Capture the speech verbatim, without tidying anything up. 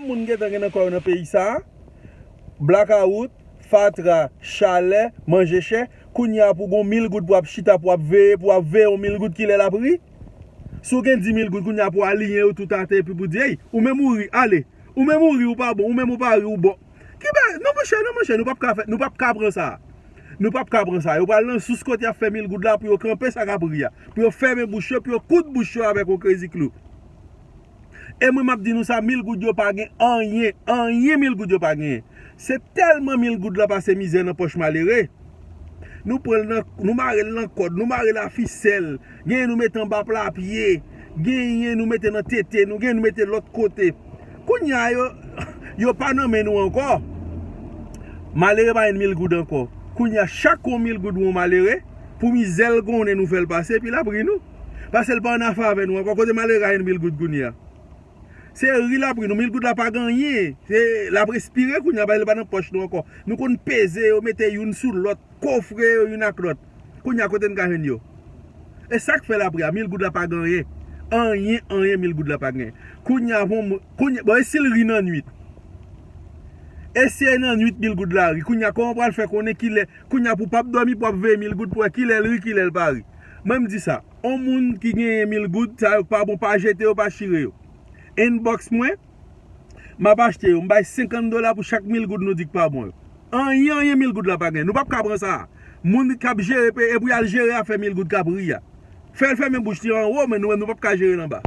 Moun gentan gen nan kò yo nan peyi sa a. Blakawout, fatra, chalè, manje chè. Kounye a pou gon mil goud pou ap chita, pou ap veye, pou ap veye yon mil goud kilè l ap ri. Si w gen dis mil goud, kounye a pou aliyen yo tout atè epi pou di, "Ey, ou menm ou ri, ale. Ou menm ou ri, ou pa bon, ou menm ou pa ri, ou bon." Ki bagay? Non, monchè, non, monchè, nou p ap ka fè, nou p ap ka pran sa. Nou p ap ka pran sa. Yo pral nan sous kote y ap fè mil goud la pou yo kanpe sa k ap ri a. Pou yo fèmen bouch yo, pou yo koud bouch yo avèk yon krezi klou. E mwen, m ap di nou sa, mil goud yo pa gen anyen, anyen mil goud yo pa genyen. Se tèlman mil goud la pase mizè nan pòch malere. Nou pran l nan, nou mare l nan kòd, nou mare l a fisèl. Genyen nou mete anba pla pye. Genyen nou mete nan tete nou, genyen nou mete lòt kote. Kounye a yo, yo pa nan men nou ankò. Malere pa jwenn mil goud ankò. Kounye a chak yon mil goud yon malere, pou mizè l konnen nou fè l pase, epi l ap ri nou. Paske l pa annafè avè nou ankò. Kote malere a jwenn mil goud kounye a? Se ri l ap ri nou. Mil goud la pa gen anyen. Se, l ap respire kounye a, paske l pa nan pòch nou ankò. Nou konn peze yo, mete youn sou lòt, kofre yo youn ak lòt. Kounye a kote n ka jwenn yo? E sa k fè l ap ri a, mil goud la pa gen anyen. Anyen, anyen, mil goud la pa gen. Kounye a, bon, kounye, bon, e si l ri nan nwit? E si e nan nwit mil goud la ri? Kounye a, kòman w pral fè konnen kilè? Kounye a, pou w p ap dòmi, pou w ap veye mil goud, pou w wè kilè l ri, kilè l pa ri. Mwen, m di sa, yon moun ki genyen mil goud, sa yo k pa bon, pa jete yo, pa chire yo. Inbox mwen, m ap achte yo. M bay senkant dola pou chak mil goud nou di k pa bon yo. Anyen, anyen mil goud la pa gen. Nou p ap ka pran sa. Moun k ap jere pe-, e pou y al jere afè mil goud k ap ri a. Fè l fèmen bouch li anwo, men nou menm nou p ap ka jere l anba.